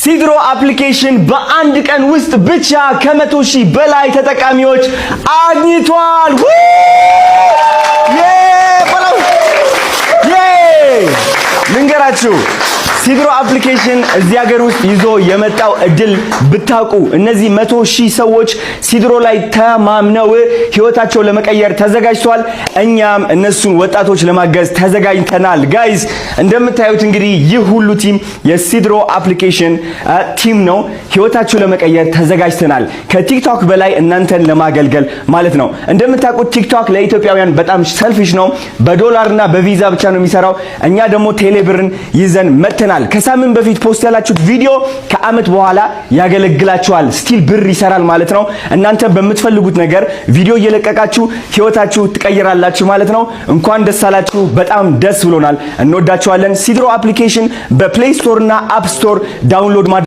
ሲድሮ application በአንድ ቀን ውስጥ ብቻ ከ100,000 በላይ ተጠቃሚዎች አግኝቷል። በለው! ልንገራችሁ፣ ሲድሮ application እዚህ ሀገር ውስጥ ይዞ የመጣው እድል ብታውቁ። እነዚህ 100,000 ሰዎች ሲድሮ ላይ ተማምነው ህይወታቸው ለመቀየር ተዘጋጅተዋል። እኛም እነሱን ወጣቶች ለማገዝ ተዘጋጅተናል። Guys፣ እንደምታዩት እንግዲህ ይህ ሁሉ team የሲድሮ application team ነው። ህይወታችሁ ለመቀየር ተዘጋጅተናል። ከቲክቶክ በላይ እናንተን ለማገልገል ማለት ነው። እንደምታውቁት ቲክቶክ ለኢትዮጵያውያን በጣም selfish ነው። በዶላርና በቪዛ ብቻ ነው የሚሰራው። እኛ ደግሞ ቴሌብርን ይዘን መጥተናል። ከሳምንት በፊት post ያላችሁት ቪዲዮ ከአመት በኋላ ያገለግላችኋል። Still ብር ይሰራል ማለት ነው። እናንተ በምትፈልጉት ነገር ቪዲዮ እየለቀቃችሁ ህይወታችሁ ትቀይራላችሁ ማለት ነው። እንኳን ደስ አላችሁ። በጣም ደስ ብሎናል። እንወዳችኋለን። ሲድሮ application በ Play Store እና App Store download ማድረግ